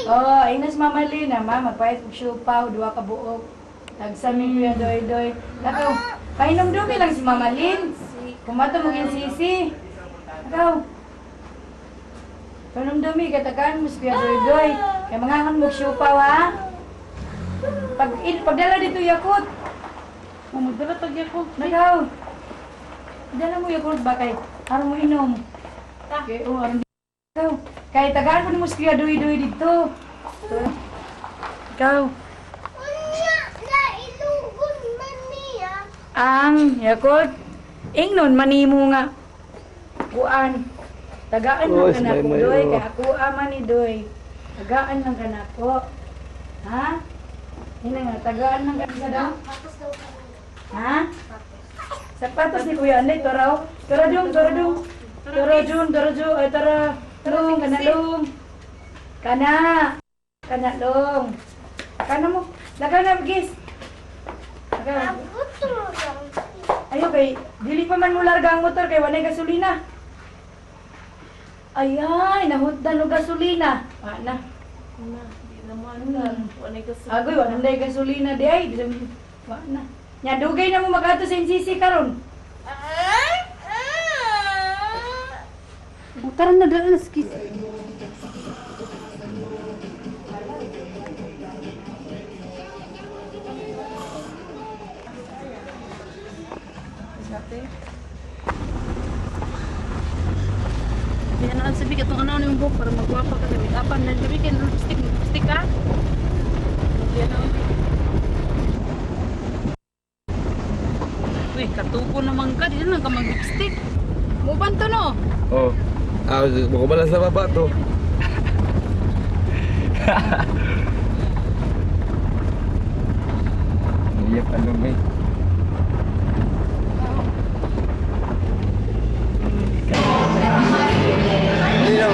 Oh, ingnas Mama Lina, ma, magpahit og siopao, duha ka buok. Tagsa mi, Kuya Doy Doy. Lakaw. Pahinumdumi lang si Mama Lin. Kumato mo sisi. Lakaw. Pahinumdumi kay tagaan mo si Kuya Doy Doy. Kay mangangan mo siopao, ha. Pag in, pagdala dito Yakult. Oh, magdala tag Yakult. Lakaw. Dala mo Yakult ba kay aron mo inom. Kay oh, aron ikaw. Kay tagaan mo si Kuya Doy Doy dito. Ikaw. Unya, nailugon man niya. Ang Yakult, ingnon manimo nga kuan. Tagaan Oh, lang ka nako, may- Doy, oh. kay ako ama ni Doy. Tagaan lang ka nako. Ha? Hina nga, tagaan lang ka daw. Tapos daw kami. Ha? Sapatos ni Kuya Anday, tara oh. Tara dong, tara dong. Tara Jun, tara Jun, ay tara. Long, kana long. Kana. Kana long. Kana mo. Lagaw na, gis. Lagaw. Abuto lang. Ayo kay dili pa man mo larga ang motor kay walay gasolina. Ayay, nahutdan og gasolina. Wa na. Na, di na mo andar. Wala gasolina. Agoy, wa na gasolina di ay. Wa na. Nya dugay na mo magadto sa NCC karon. Oh, tara na dala na skis. Yan ang sabi katong ano yung buhok para magwapa ka kami. Apan na gabi kay lipstick, lipstick ka. Yan ang. Uy, katubo naman ka, di na lang ka mag-lipstick. Muban to no? Oh. Ah, makubalas na baba to. Niyap ano may. Hindi na.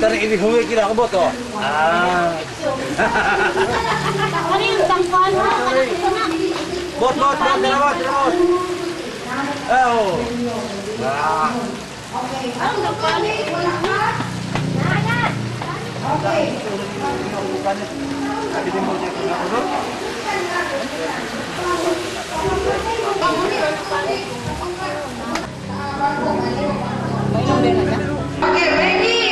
Tara ini huwi kila ko boto. Ah. Ano yung tangkuan mo? Kanang na. Bot bot bot tara bot tara bot. Ah, oh. Ah. Anong tangkuan? Okay, ready?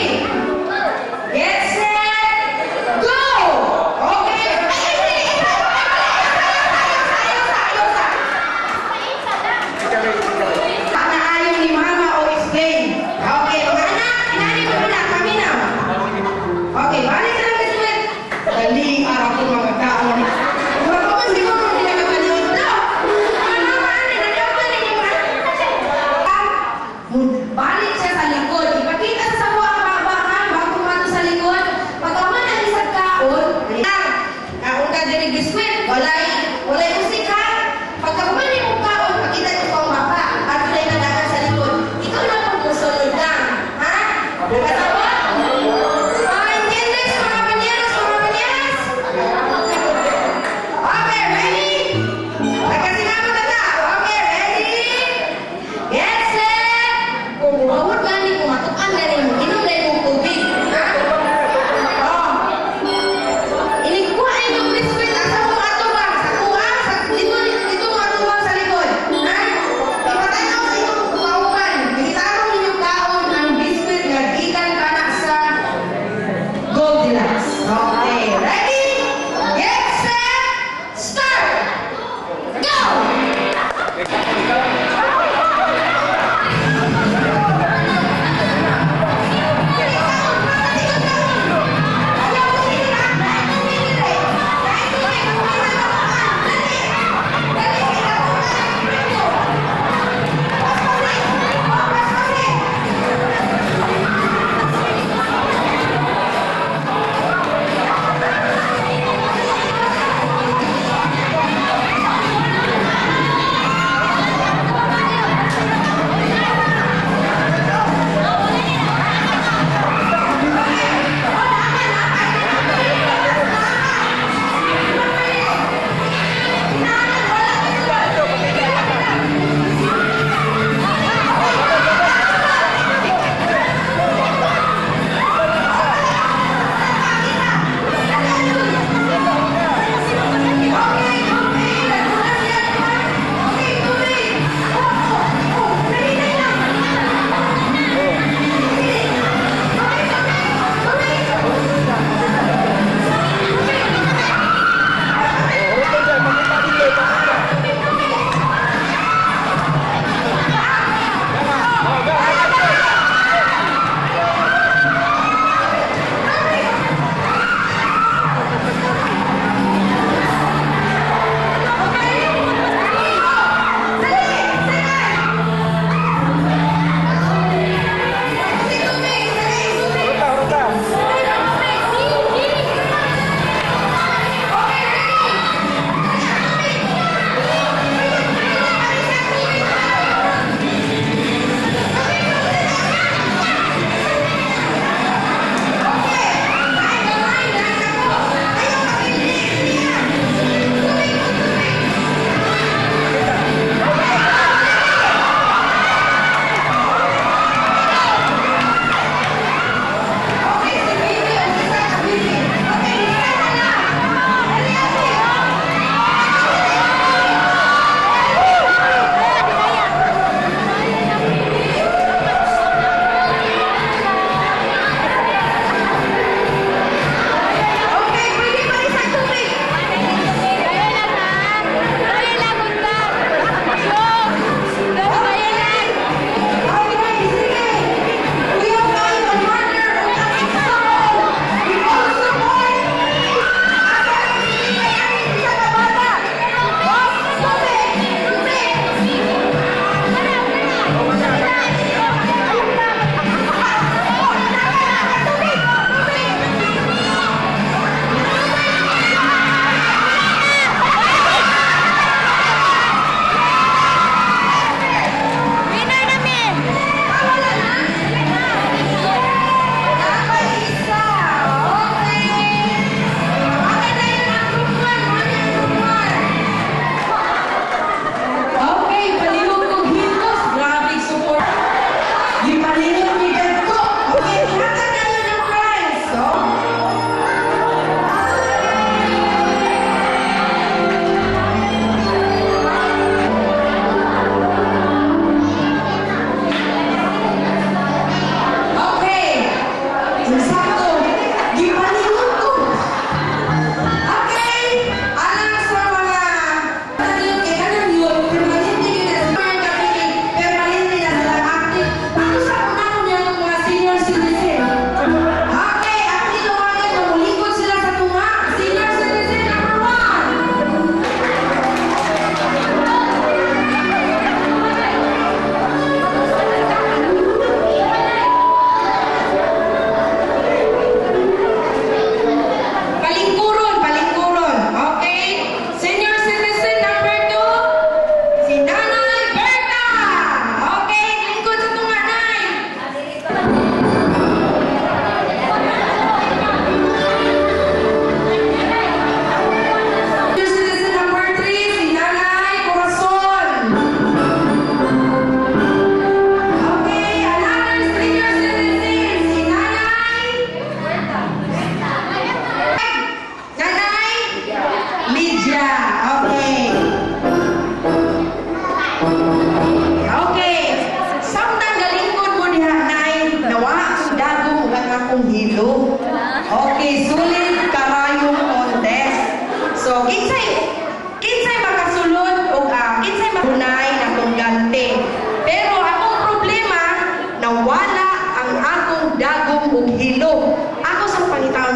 Get set, go! Okay. Ay, ay, ay, ay, ay, ay, ay, ay, ay, ay, ni Mama o explain. Okay, mga anak, inani mo muna, kami na. Okay, balik na lang Sweet. Dali, araw ko mga tao. Mura siguro nila kapanood. No! Ano, ano, ano, ano, ano, ano, balik siya sa likod.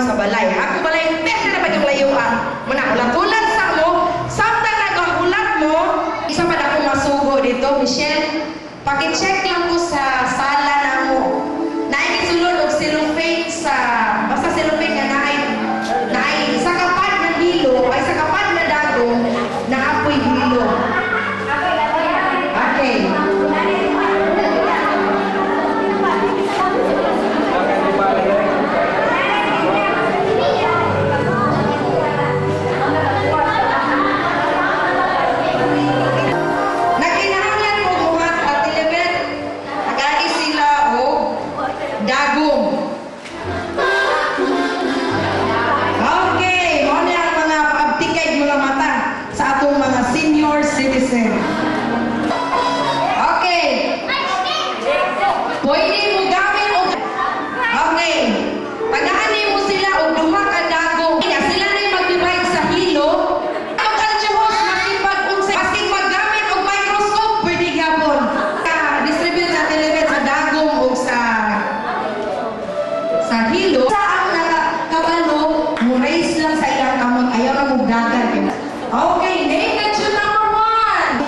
sa balay. Ako balay, pwede na ba yung layuan? Muna, hulat-hulat sa mo. Samtang nagahulat mo, isa pa na akong masugo dito, Michelle. Pakicheck lang ko sa sala na mo. Naay sulod og cellophane sa, basta cellophane nga naay, naay, sa kapad na hilo, ay sa kapad na dagom, naapoy hilo. Okay. Nagkinahanglan mo buhat at 11, nagagi sila og dagom. Okay, mo na ang mga paabtikay mga mata sa atong mga senior citizen. Okay. Pwede mo gamit og. Okay. Tagaan mo sila og duha ka dagom. Kaya sila na mag-divide sa hilo. Ang kaljuhos makipag-unsa masking maggamit og microscope pwede gyapon. Ka distribute sa telemet sa dagom og sa hilo. Sa ang nakakabalo, mo raise lang sa ilang kamot, ayaw na mo dagan. Okay, name the tune number 1.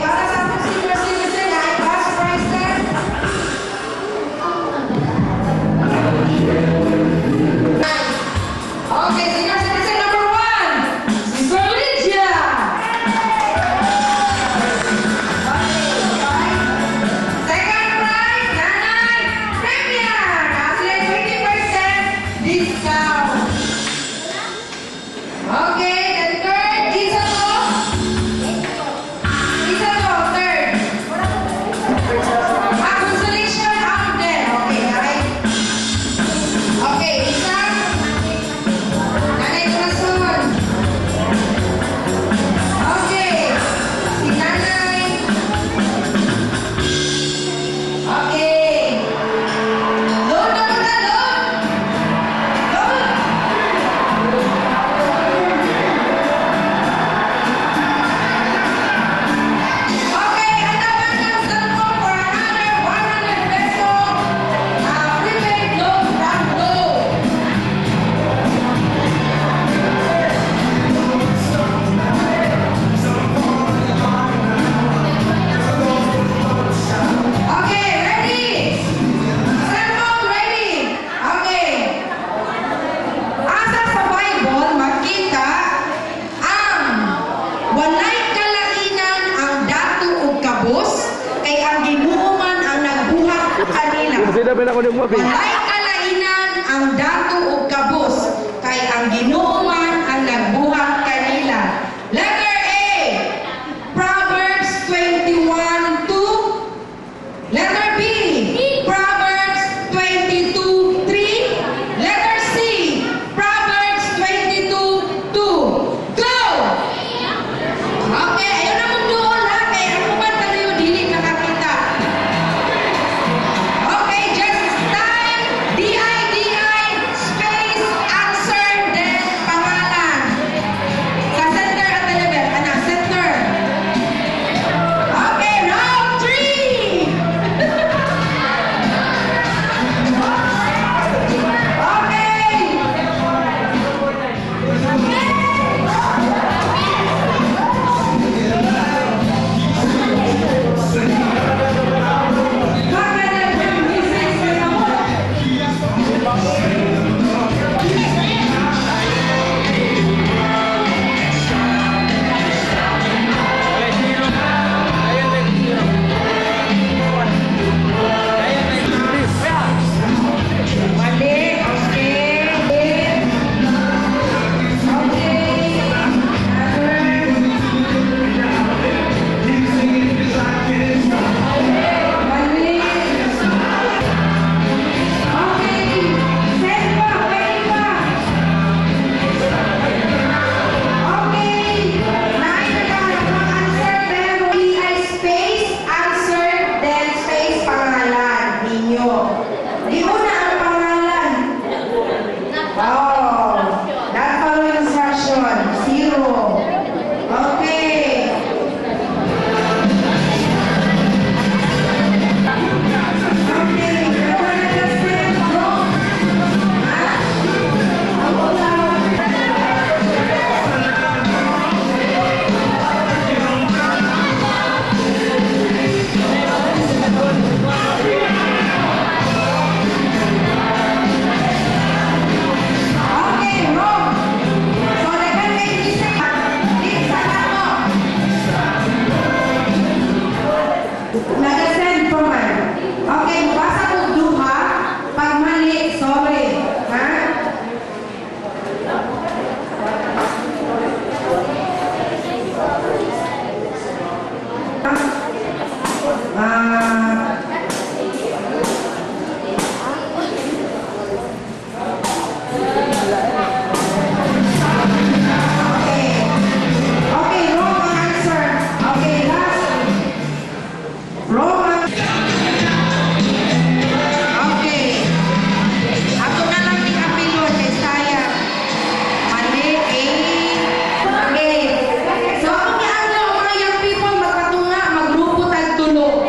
para sa atong senior citizen, ay cash prizes. Okay, senior citizen number 1, Sister Lydia. Okay, second prize, Nanay Premier. Nasa 20% discount. Okay, then third, isa to. Isa to, third. Ah, consolation out of 10. Okay, okay. Okay, isa. Nanay Corazon. Okay, si Nanay. Okay. Load na muna, load. Load. Okay, hanapan ng cellphone for another 100 peso prepaid load from Globe. Okay, ready? Cellphone ready? Okay. Asa sa Bible makita ang walay kalainan ang dato ug kabus kay ang Ginoo man ang nagbuhat kanila. Walay kalainan ang dato ug kabus kay ang Ginoo man ang nagbuhat kanila. Letter A, Proverbs 21:2. Letter B, Proverbs 22:3. Letter C, Proverbs 22:2. Go! Okay, ayaw na mong duol ha, kay ang uban tayo dili nakakita. Okay, just type D-I-D-I space answer then pangalan. Sa center at level, anak, center. Okay, round 3! Okay! Mali, okay. Okay. Mali. Okay. Send pa, pwede pa. Okay. Nine na ang answer, pero I space, answer, then space pangalan ninyo. Di una ang pangalan. Oh, not follow instruction. 0. Okay. Okay. Go. Ha? Ang una. Okay, wrong. So, daghan kay isa. Di sa mo. Nagasend pa man. Okay, basa ko duha. Pag mali, sorry. Ha? Ah, okay. Okay, wrong answer. Okay, last. Wrong. Okay. Ako na lang ni apilon kay sayang. Mali, eh. Okay. So, ang ano, mga young people, magpatunga, maggrupo tag tulo.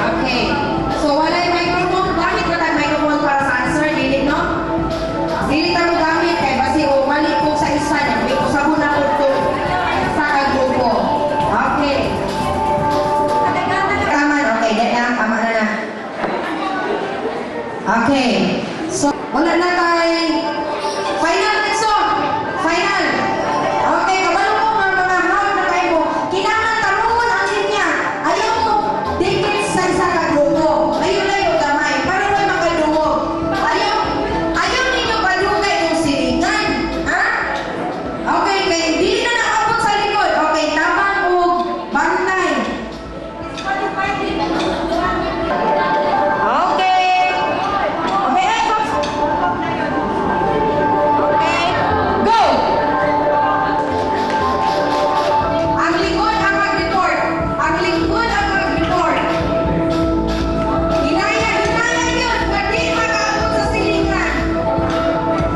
Okay. So, walay microphone. Gamit ba tayo microphone para sa answer? Dili, no? Dili tayo gamit kay basi o mali ko sa isa niya. May usabon na ko to sa kagrupo. Okay. Tama. Okay, di na. Tama na na. Okay. So, wala na kay final next. Final. Okay, kabalo ko nga mga hawak na kayo mo. Kinahanglan tarungon ang linya. Ayaw mo dikit sa isa ka grupo. Ayaw na yung gamay para may makadungog. Ayaw ayaw ninyo padungay kung silingan. Ha? Okay, kay dili na naabot sa likod. Okay, tabang og bantay. Okay. Okay, ay, stop. Okay, go! Ang likod ang mag-report. Ang likod ang mag-report. Hinaya, hinaya yun. Pwede makaabot sa silingan.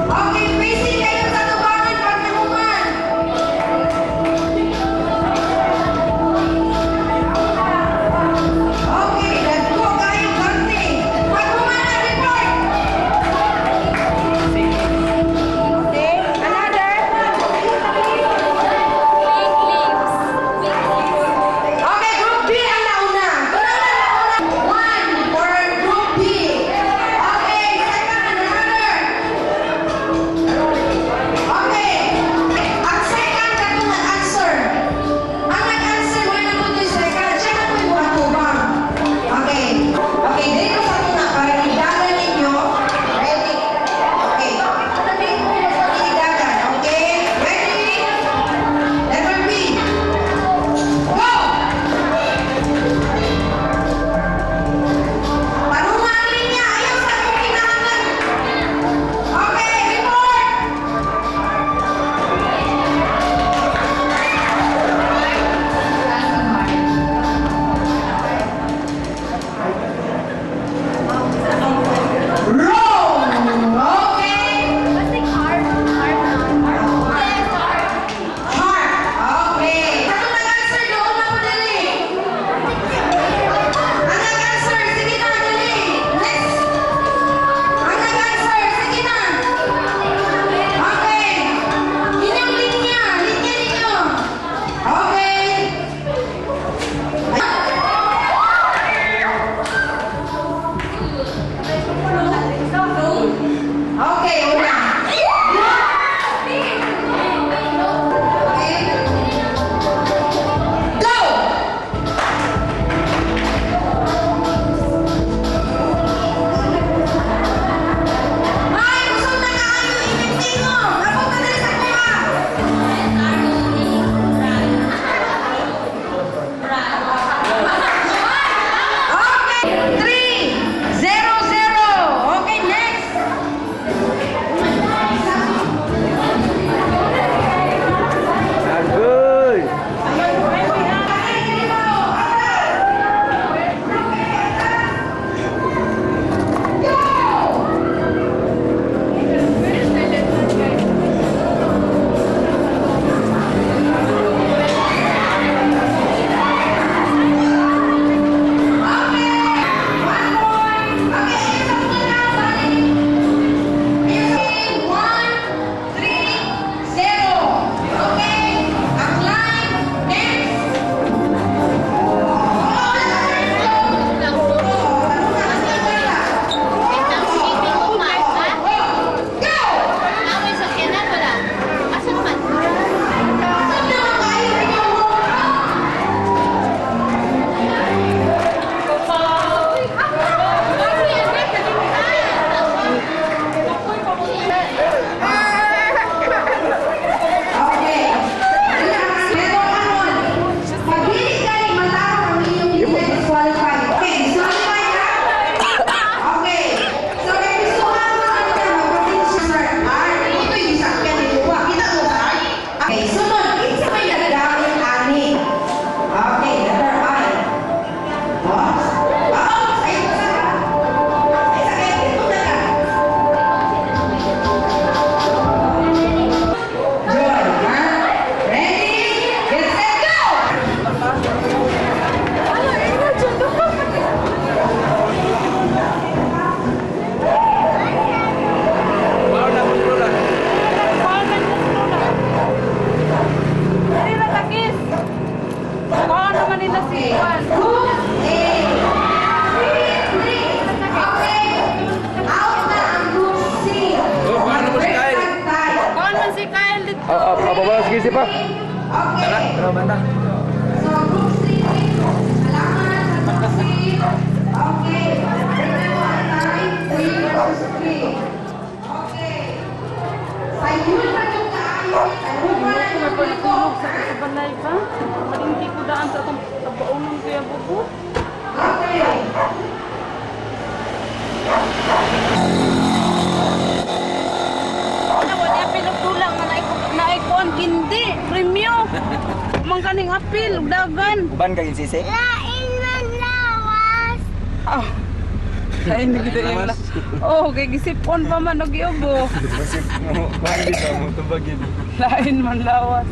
Okay, facing kayo sa tubangan pag nahuman. Okay, dagko kayo bante. Pag human na report. Okay, another. Okay, Group B ang nauna. Una na nauna. One for Group B. Okay, second, another. Okay. Ang second katong nag-answer. Ang nag-answer, wala na po yung second. Siya na po yung atubang. Okay. Okay, dito sa tuna para idagan ninyo. Ready? Okay. Sabihin ko basta idagan. Okay? Ready? Letter B. Go! Tanungan ang linya. Ayaw sa akong kinahanglan. Okay, report! Wrong! Okay. Heart. Okay. Ano nag-answer? Doon na po dali. Ang nag-answer? Sige na, dali. Next. Ang nag-answer? Sige na. Okay. Inyong linya. Linya ninyo. Okay. Okay, una. Okay. Go! Ay, busog na kaayo inyong tingog. Abot na diri sa kuha. Okay, 3-0-0. Okay, next. Agoy! One more. Okay, ayun sa tuna, balik. Ayun sa 1-3-0. Okay, ang line. Next. Go! Saan naman kayo inyong Okay. Relax. Pero karon, pag dili kay matarong ang inyong linya, disqualified. Okay, disqualified ha? Okay. So kay gusto ka mo sa mga magpasensya sir. Ay, ito yung sakyan ni Luwa. Kita mo ba? Okay, sunod. Kinsa may naggamit ani? Okay, letter I. What? Oh, sa iyo sa ka. Ay, sa kay ito na ka. Joy, ha? Ready? Get set, go! Okay. Tara, banda. So, group C, salamat sa group C. Okay. Tignan mo ang time, 3 versus 3. Okay. Sa inyo pa yung kaayo, tarupa na May yung liko. pagtulog sa balay pa. Malingki ko daan sa atong tabaonon kuya bubo. Okay. Wala wala apil og dulang nga naay kuan kindi premyo. Man kaning apil ug dagan. Uban ka sisi? Lain man lawas. Ah. Ay, hindi kita yung Oh, kay gisipon pa man og giubo. Masip mo, kuhan dito mo, tubagin. Lain man lawas.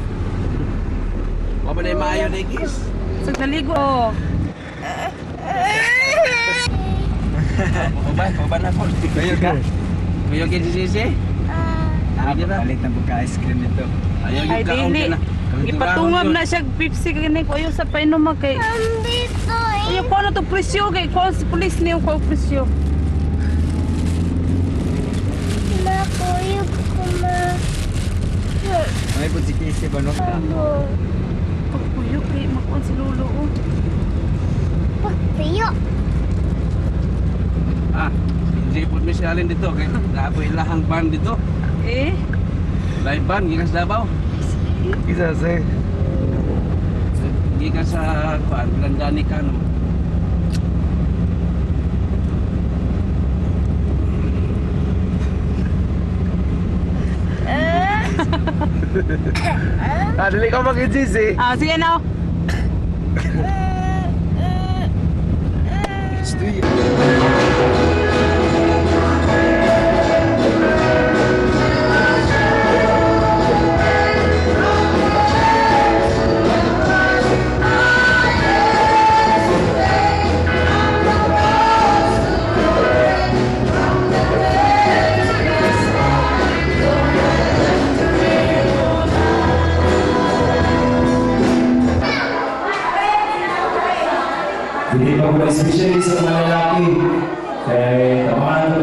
Wa ba na maayo na ikis? Sa daligo. Oh. Uban, uban na po. Kuyog ka? Kuyog yun si Sisi. Ah, Ayaw kita. Palit na buka ice cream nito. Ayaw Ay yung kaon dili. ka na. Gipatungab na siya Pepsi kini ko ayo sa painom kay. Ambito eh. Ayo ko na to presyo kay ko si police niyo ko presyo. Makuyog ko ma. May po si Casey ba no? Amo. Pagpuyo kay makuan si lolo oh. Pagpiyo. Ah, hindi po mi si Alin dito kay napoy lahang ban dito. Eh, Live ban gikan sa Davao. Isa sa. Gikan sa kuan Landani Kano. Ah, dili ka mag-sisi. ah sige na. oh. Hindi pa po especially sa mga lalaki. Kaya tamaan ko.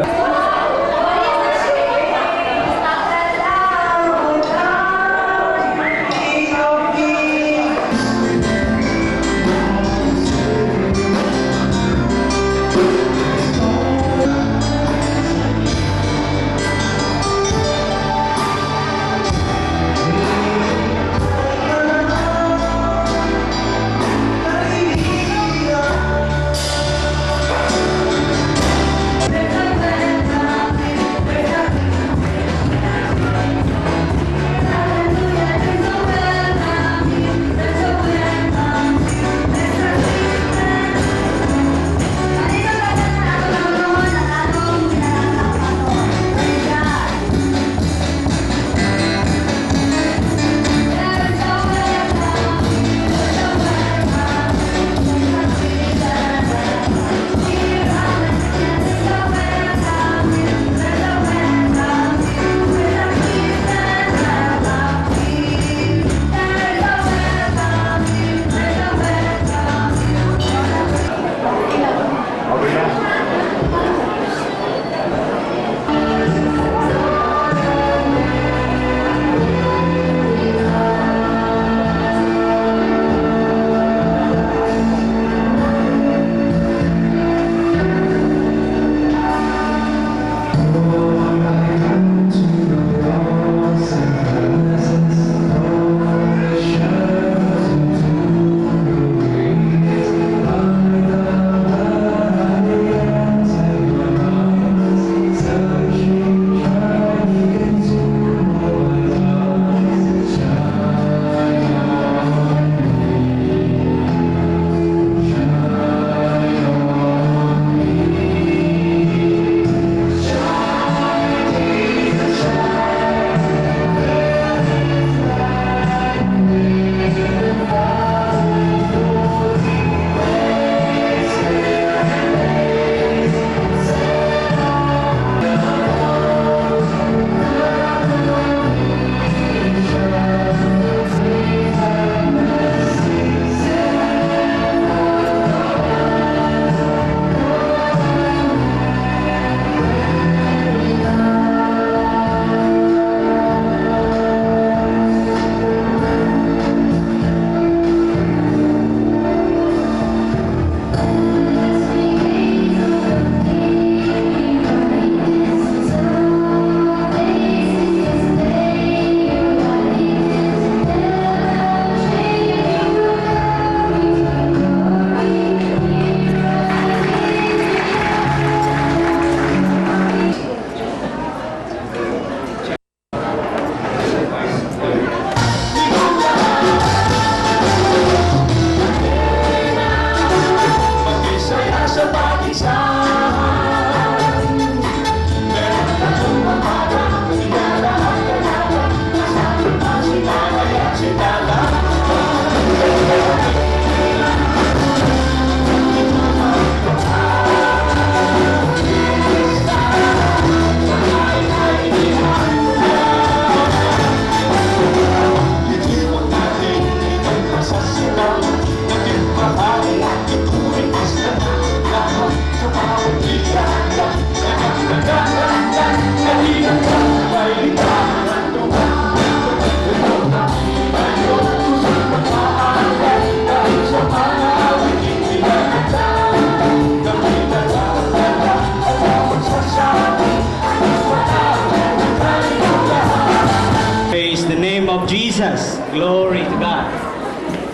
Glory to God.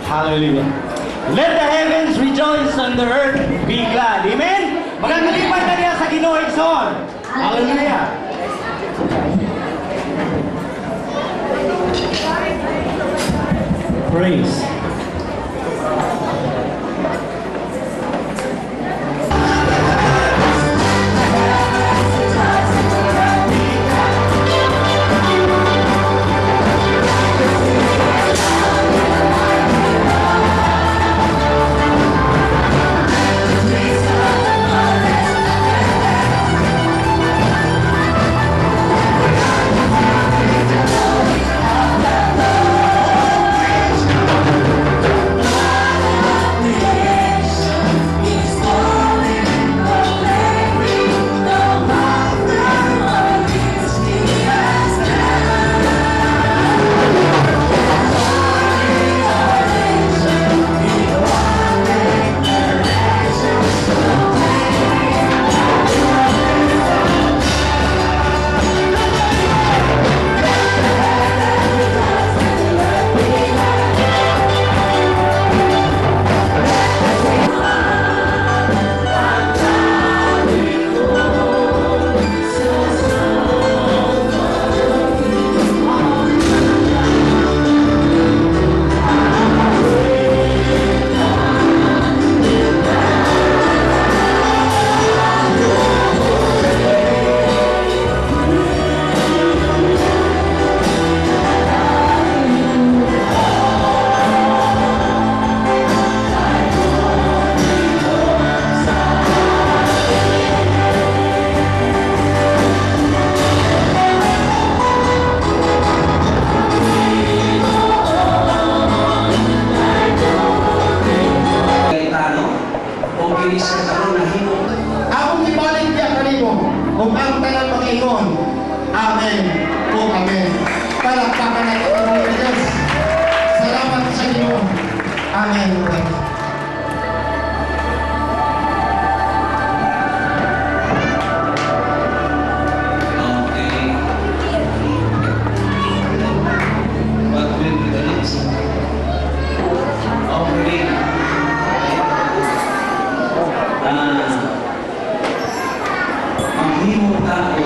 Hallelujah. Let the heavens rejoice and the earth be glad. Amen? Magkakalipay na niya sa Ginoo igsoon. Hallelujah. Praise. Gaetano, o kini sa karon nahimo Akong ibalik niya kanimo kung ang tanan mangingon. Amen o Amen. Palakpakan natin ang mga Diyos. Salamat sa Ginoo. Amen. Okay. What will be the next? Offering. Maghimong tao,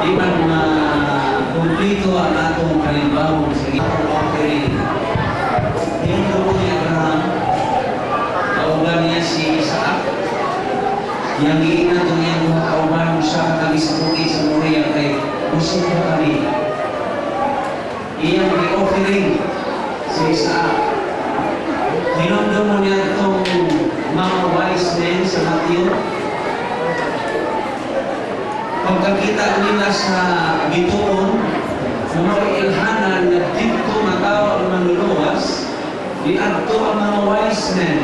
di man ma-kumplito ang atong kalimbawong sa offering. Yung ni Abraham, kauban niya si Isaac, yang giingnan itong iyang mga kauban siya kami sa bukid sa Moria kay busog na kami. Iyang gi-offering si Isaac. Hinumdum mo niya itong mga wise men sa Matthew. Pagkakita nila sa bituon, na mga ilhanan na dito nga tao ang manluluwas, diadto ang mga wise men.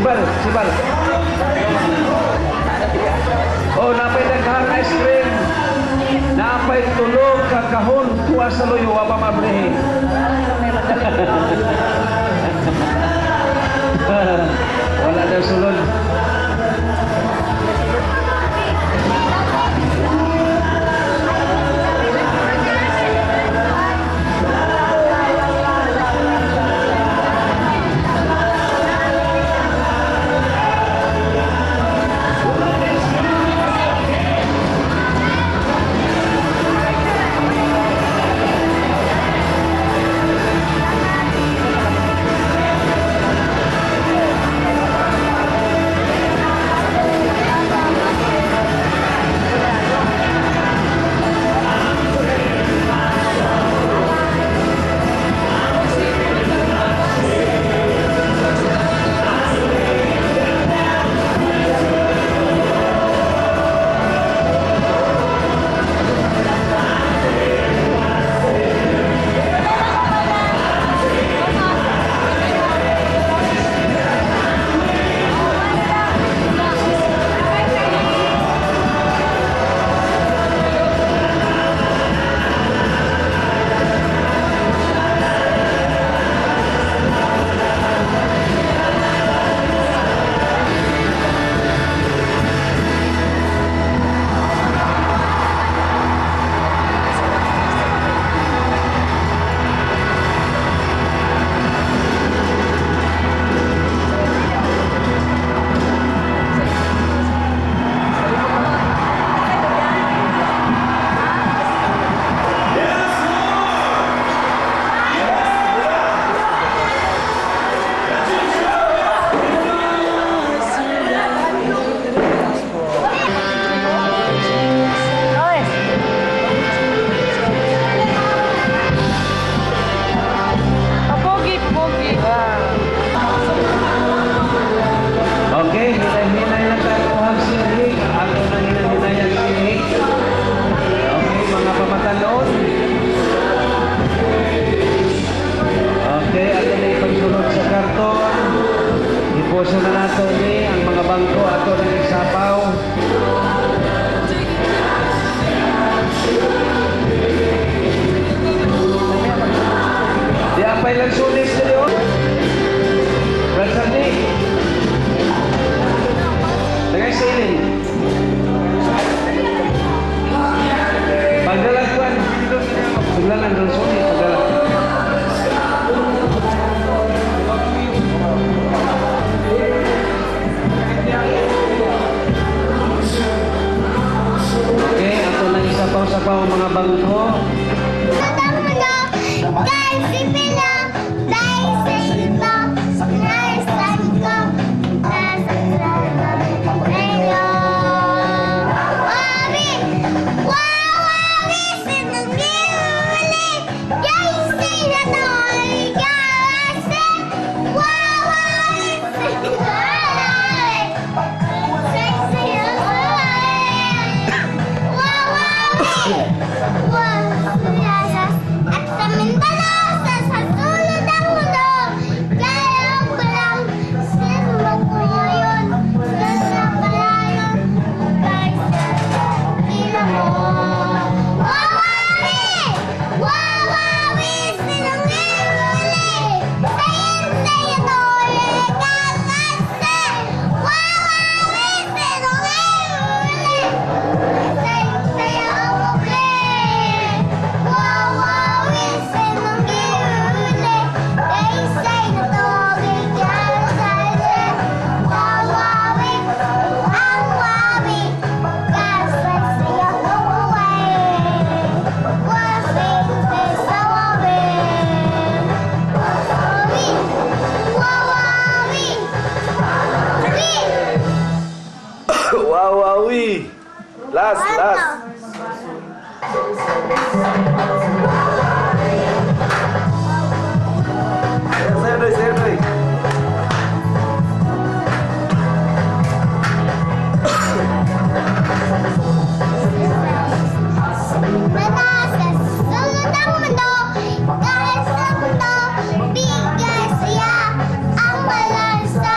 Sibal, sibal. Oh, napay daghang ice cream. Napay tulog ka kahon tuwa sa luyo wa pa mabrihi. Wala daw sulod. Oy. Papogi, papogi. Okay, hinay-hinay lang tayo kuhag sinig. Ako nang hinay-hinay ang sinig. Okay, mga pamatalon. Okay, ato na ipagsulod sa karton. Iposo na nato ni ang mga bangko ato na isapaw. Di apay lang sunis diri oh. Brad Sandy. Lagay sa ilin. Pagdalag kwan. Suglanan doon suni pagdalag. Okay, ato nang isapaw-sapaw ang mga bangko. At sa Mindanao, sa sulod ng mundo, kaya ko lang sino ko ngayon, sa palayon, kahit sa ina mo. Wawawi! Wawawi! Sinungaling! Sayin-sayo dole kakase! Wawawi! Sinungaling! Sayin-sayo umuwi! Wawawi! Sinungaling! Kaysay natugig kakase! Wawawi! Ang wawi! Kasay-sayo umuwi! Wawawi! Sa wawi! Wawawi! Wawawi! Wi! Wawawi. Last, last. Sayo doy, sayo doy. Nasa sulod ang mundo, kahit sa mundo, bigay siya ang malansa.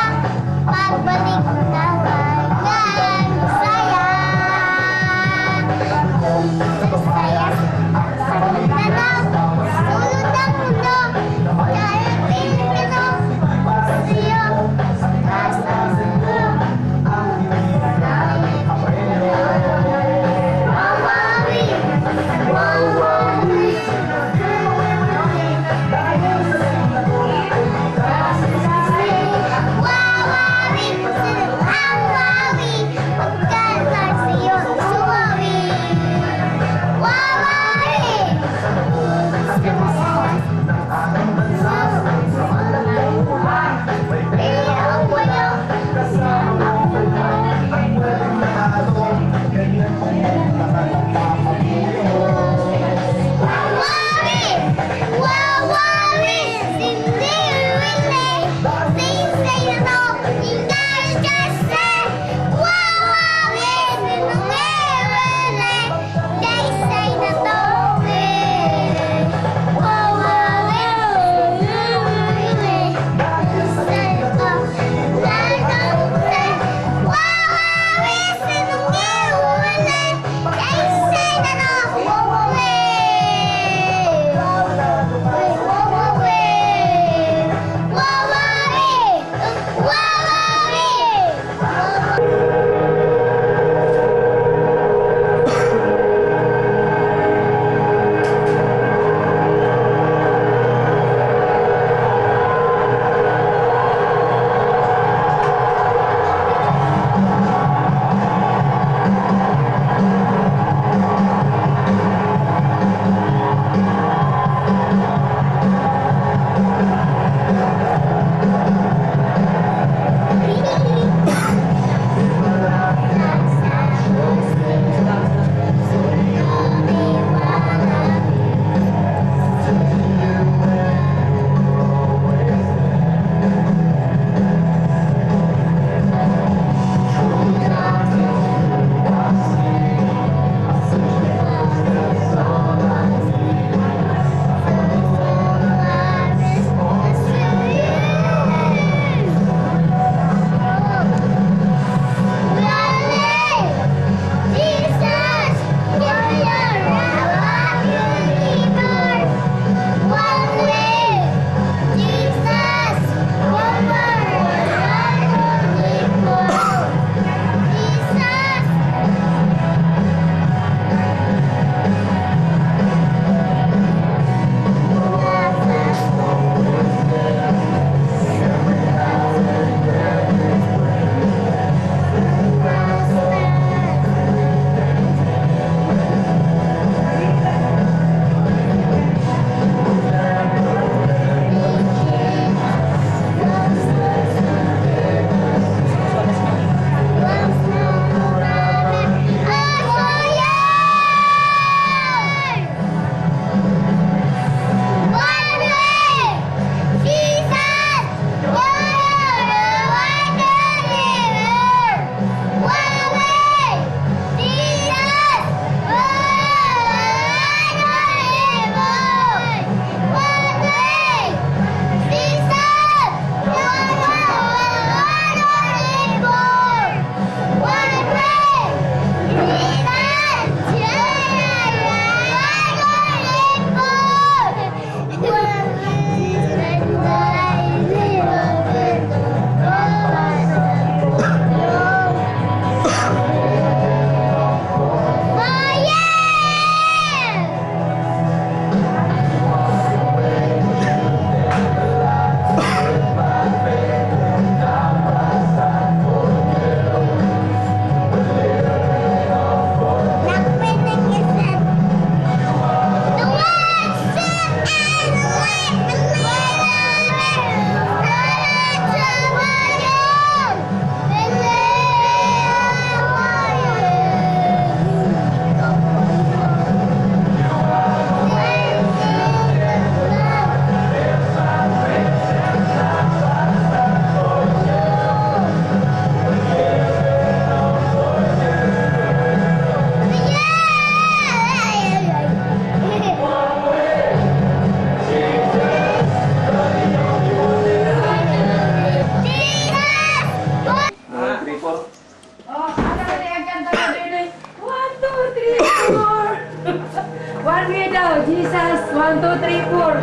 Asas. 1, 2, 3, 4. 1, 2,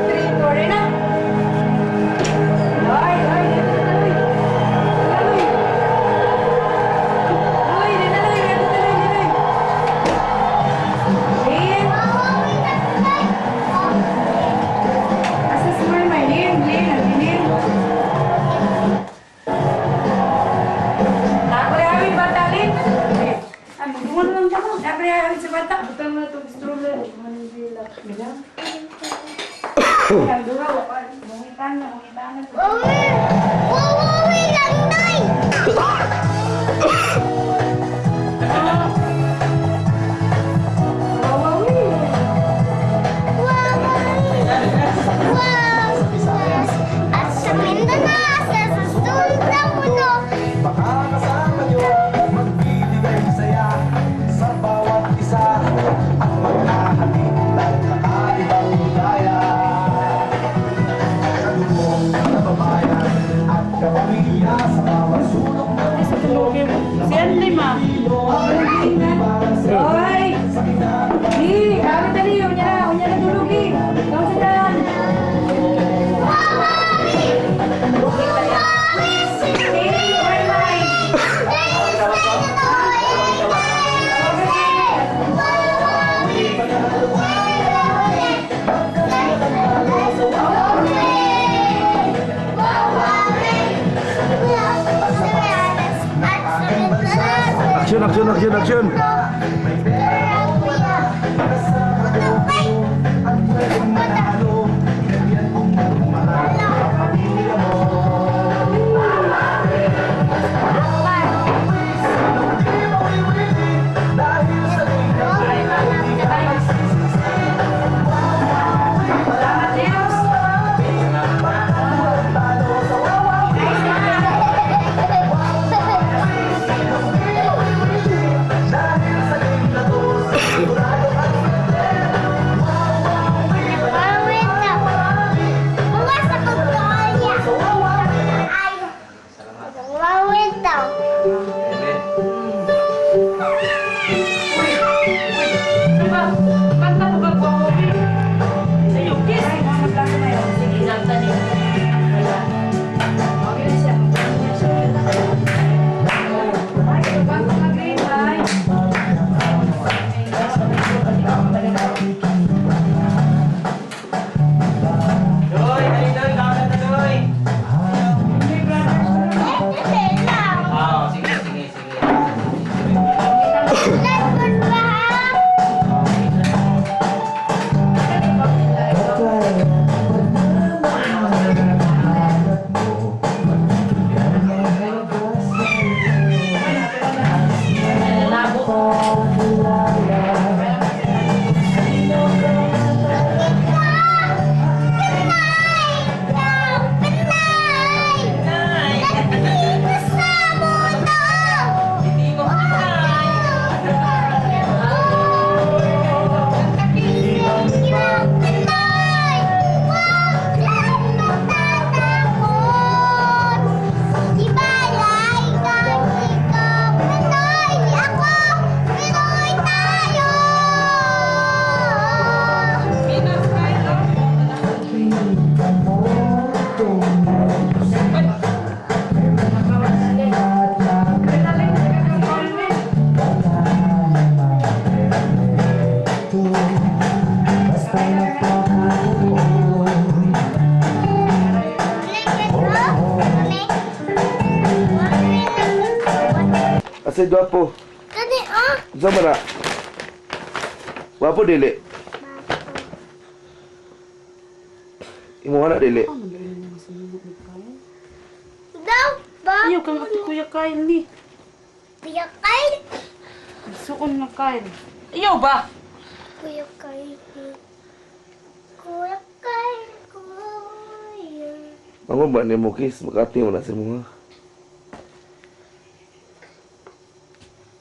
3, 4. Ayun na. Ay, ay, dito na tuloy. Tuloy. Uy, dito na tuloy, dito tuloy, tuloy. Lin. Asas mo rin, Lin, Lin, Lin. Ako rin awit bata, Lin. Ay, magdungan lang ako. Ako rin awit sa bata. Butang mo na itong stroller. Bila. Ang duha, wala. Mungitan na, mungitan na. Uwi! Uuwi lang, Nay! Wawawi. Wawawi! Wow! At sa Mindanao, sa susunod na mundo, Makakasama nyo, magbibigay saya sa bawat isa at maghahatid ng kakaibang hidaya. Kalubong na babayan at kapamilya sa bawat sulok ng Ay, sa tulogin. Si Anli, ma. Oy! Di, kawit dali, unya na tulugi. Kamu sa dan. Wawawi! Wawawi! Hey, oy, may. Action, action, action, action! Salamat, James. Wawin daw. Diba? Kanta ko ba wawawi? Ayaw, kiss. Ay, mga plato na yun. Sige, zamta niyo. Wala. Okay na siya. Ay, bago mag-green, ay. Doy, dali doy, kaon na doy. Ah, sige, sige, sige. Pinoy tayo! Asa gwapo? Kani oh. Unsa man na? Gwapo dili. Imo na dili. Daw ba? Ayaw, kang ati Kuya Kyle ni. Kuya Kyle. Suon na Kyle. Ayaw ba? Kuya Kyle. Kuya Kyle. Kuya. Mango ba ni mo kiss Makati mo na sa mga.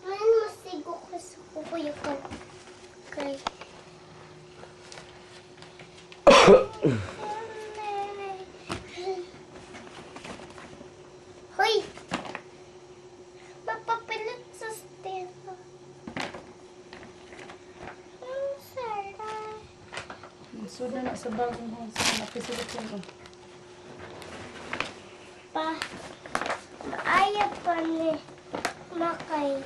Man masigo ko sa Kuya Kyle. Kyle. Hoy! Mapapilit sa stera. Sulod na na sa bagong house. Napisilip yun, oh. Pa, maayo pa ni makay.